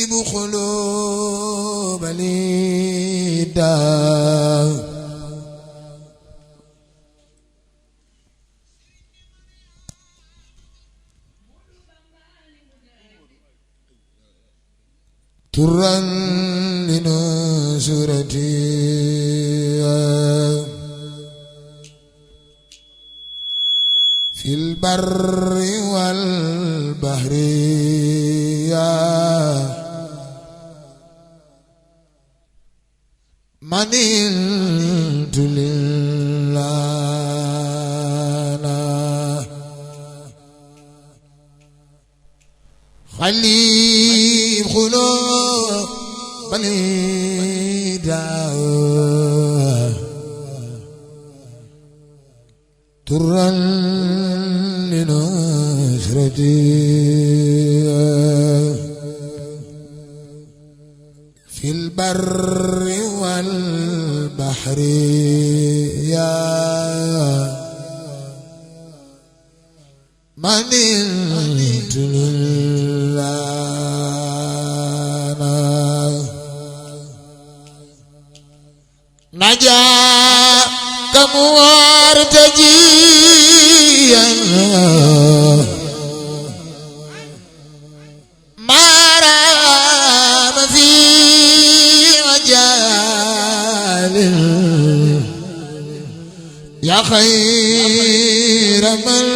قلوب الإداء ترا لنصرتي في البر والبحر منلت لله خليل خلوب بليدا ترا لنصرتي في البر والبحر يا منلت لله نجاك مرتجيا ما رام في مجال يا خير من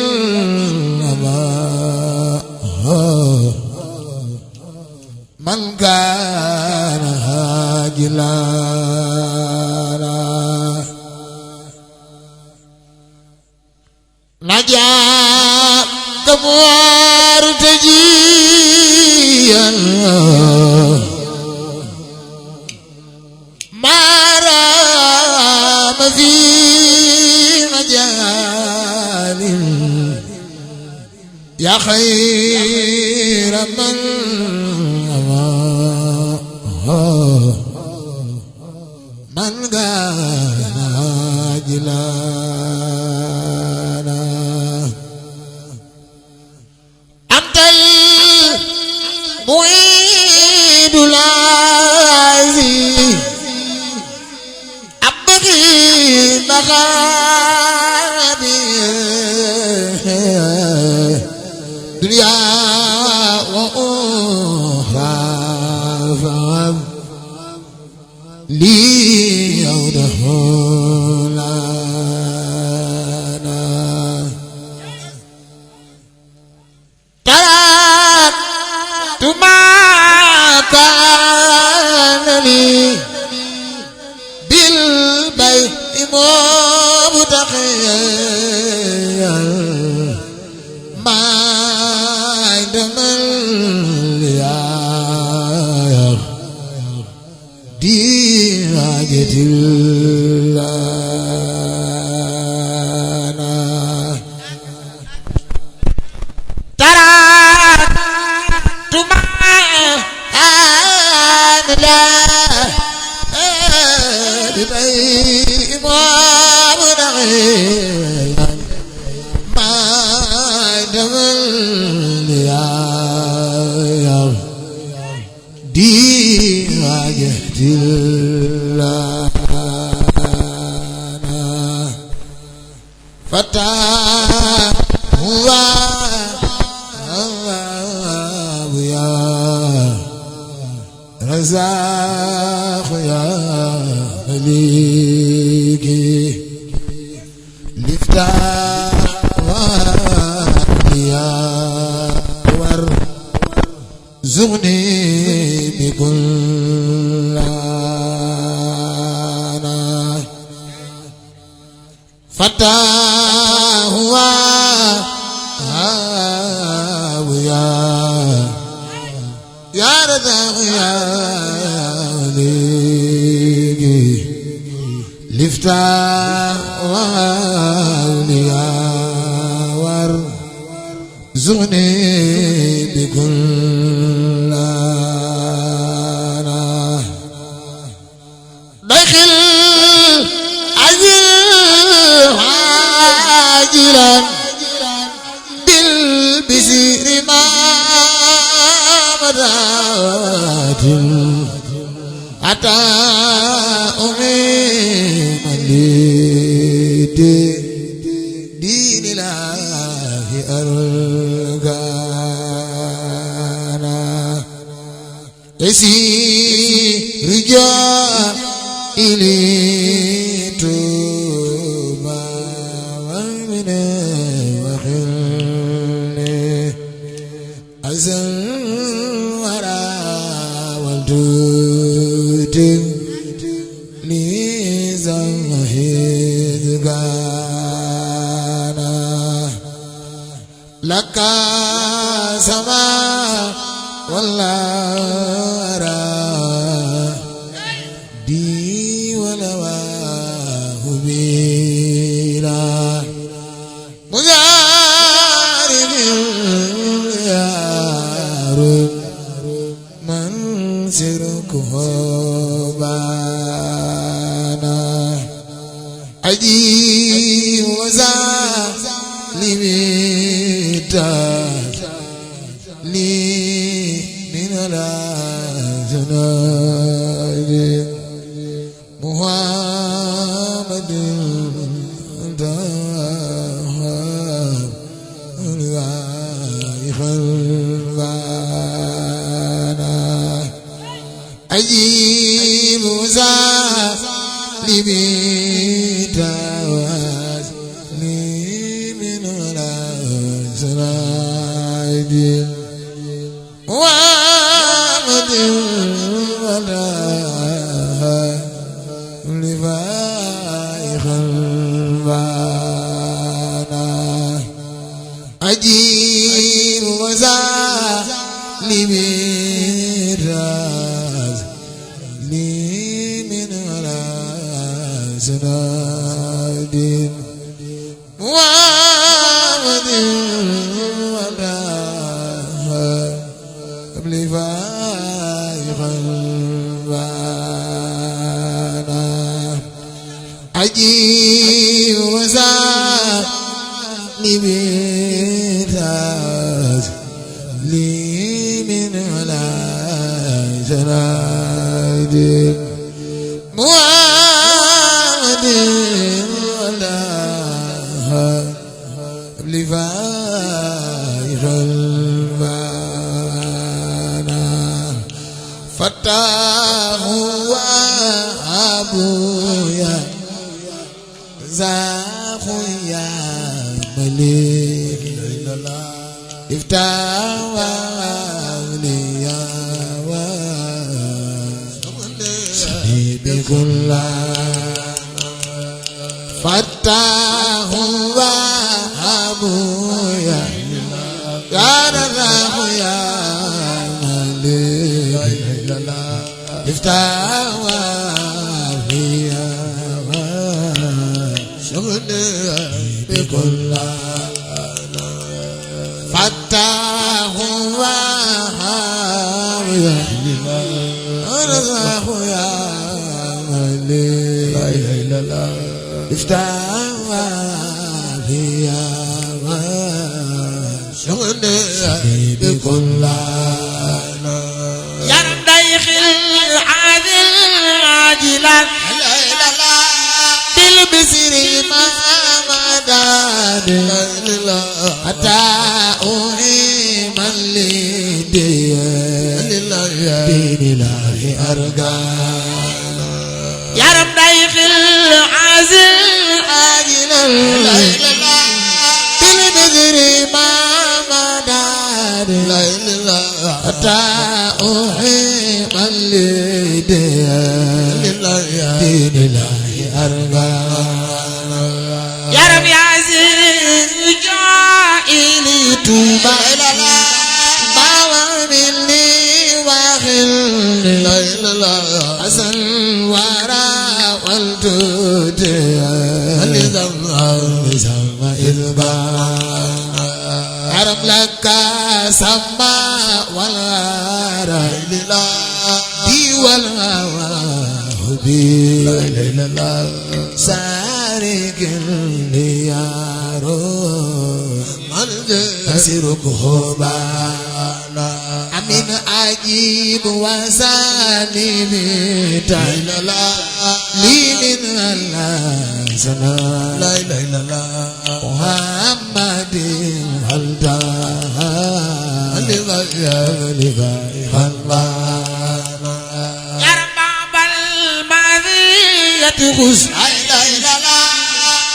من كان هاجلا نجاك مرتجيا ما رام في مجال يا خير من من كان عاجلانا أنت المعيد العزيز أبغي مغابي دنيا وأخرى فهم لي عوده لنا تركت ما كان لي بالبيت مبتغيا ما دمل يا ديعة لنا تركت ما كان لا ببيت مبتغيا ما دمل يا ديعة لنا فتاه هو يا رزاق يا مليك لفتاه يا وارزقني بكل أنا فتاه يا رزاق يا وليك لفتاه يا وارزقني بكل أنا دخل عجل عاجلا بالبزير ما مدى أتى أمين دين الله أرغانا تسير رجال إلي توبا ومن وخلي أزل ورا والدود نيزم هزغانا لك سما والله را دي ولواه بيلا مجارب يار من سركه بانا أجي وزالميتا لي من الأجناد محمد أجيب ظالميتا لي من الأجناد محمد لفائخ البانا أجيب وزالميتا لي من الأجناد محمد لفائق البانا أجيب وزالميتا لي من الأجناد محمد لفائق البانا فتاه وأبويا زاخ يا مليك افتح وأوليا وشهيد كل فتاه وأبويا يا رزاق يا مليك افتح وأوليا وشهيد بكل فتاه وأبويا رزاق يا مليك لا إله إلا الله افتح وأبويا وشهيد بكل عاجلا بالبسر ما مداد حتى أهيم دين الله أرغانا يا رب دايخ العازل عاجلا بالبسر ما مداد حتى أهيم دين الله أرغانا يا رب يا عزيز جائلي توبا باوا مني وخلي حسن ورا والدود لزم إذبانا عرب لك سما والغارة دي والهواه بي سارق اليارو أسيرك هبانا أمين عجيب وسالم تعالى لي من الله سنا لا إله إلا الله محمد هلدا لغير الله يا رب الماضية خذ لا إله إلا الله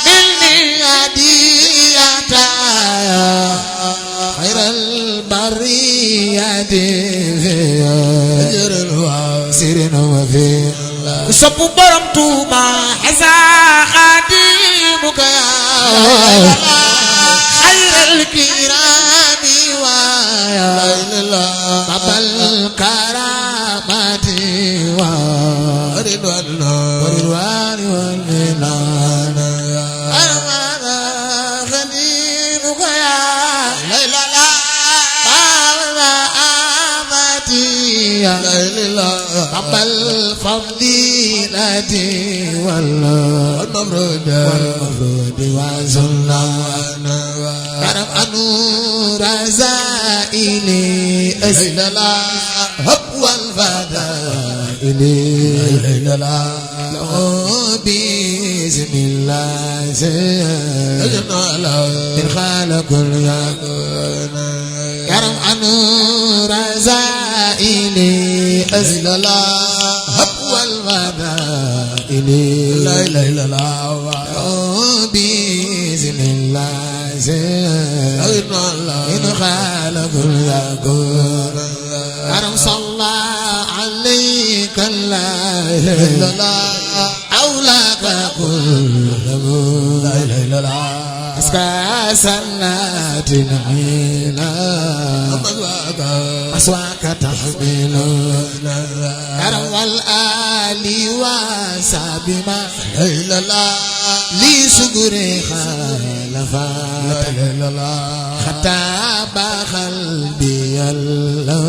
مني هدية خير البرية سر وفي صب برم توبا حسا خادمك يا خير الكرام ويا باب الكرامات والرضوان والمنان أنا خديمك يا ليلى باب الفضيلة والمفرود وزلان كرم أنور زائلي أزل الهب والفضائل له بإذن الله من خالق اليكون كرم أنور زائلي أزل الهب والفضائل لا إله إلا الله بإذن الله إن خالق اليكون كرم صلى عليك الله أولاك كل لا إله إلا الله أسكى سنات عينا أسواك تحمل كرم والآل وساب ما لا إله إلا الله لي سجري خلفات حتى بقلبي الله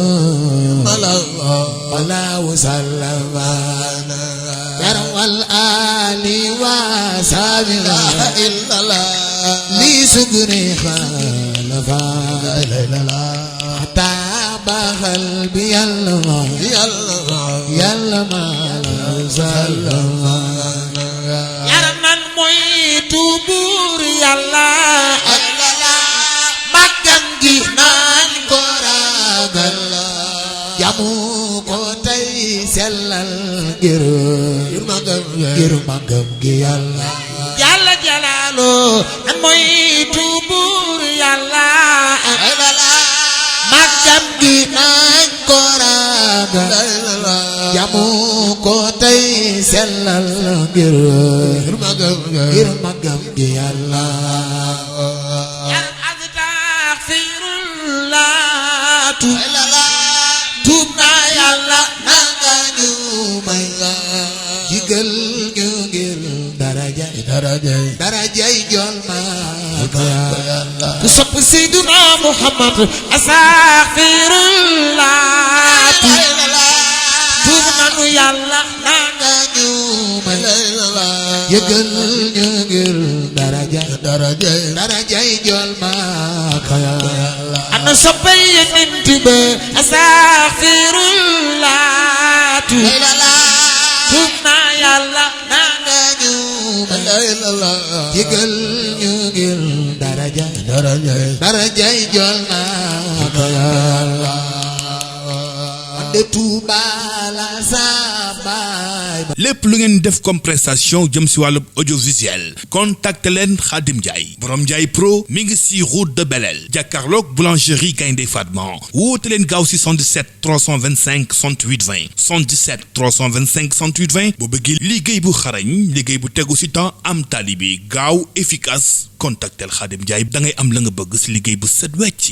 ولا وسلم كرم والآل وساب لا إله إلا الله لي سجري خلفات لا إله إلا الله حتى بقلبي الله يلا ما سلم يا من مويت بور يلا مكان جنان كوراغل jamu ko tay sellal ngir magam gi yàlla jalla jalalo an moy tubur yàlla magam gi nañ ko ragal jamu ko tay sellal ngir magam gi yàlla ya astaghfirullah tubna yàlla nanga ñu may jigal ñu ngir darajay jol ma yàlla ku sopp Seydina Muhammad astaghfirullah tubna nu yàlla nanga ñu may jigal ñu ngir darajay jol ma yàlla ana soppe Yonent bi astaghfirullah tubna yàlla nanga ñu jigal ñu ngir darajay jol na ko yàlla de Touba la sabay lépp lu ngeen def comme prestation jëm si wàllu audiovisuel contacte leen Khadim Ndiaye borom Ndiaye Pro mi ngi si route de Belel jàkkaarloog boulangerie Gaynde Fatma woote leen gaaw si 77 325 68 20 77 325 68 20 boo bëggee liggéey bu xarañ liggéey bu tegu si temps am talibi gaaw efficace contactel Khadim Ndiaye da ngay am la nga bëgg si liggéey bu set wecc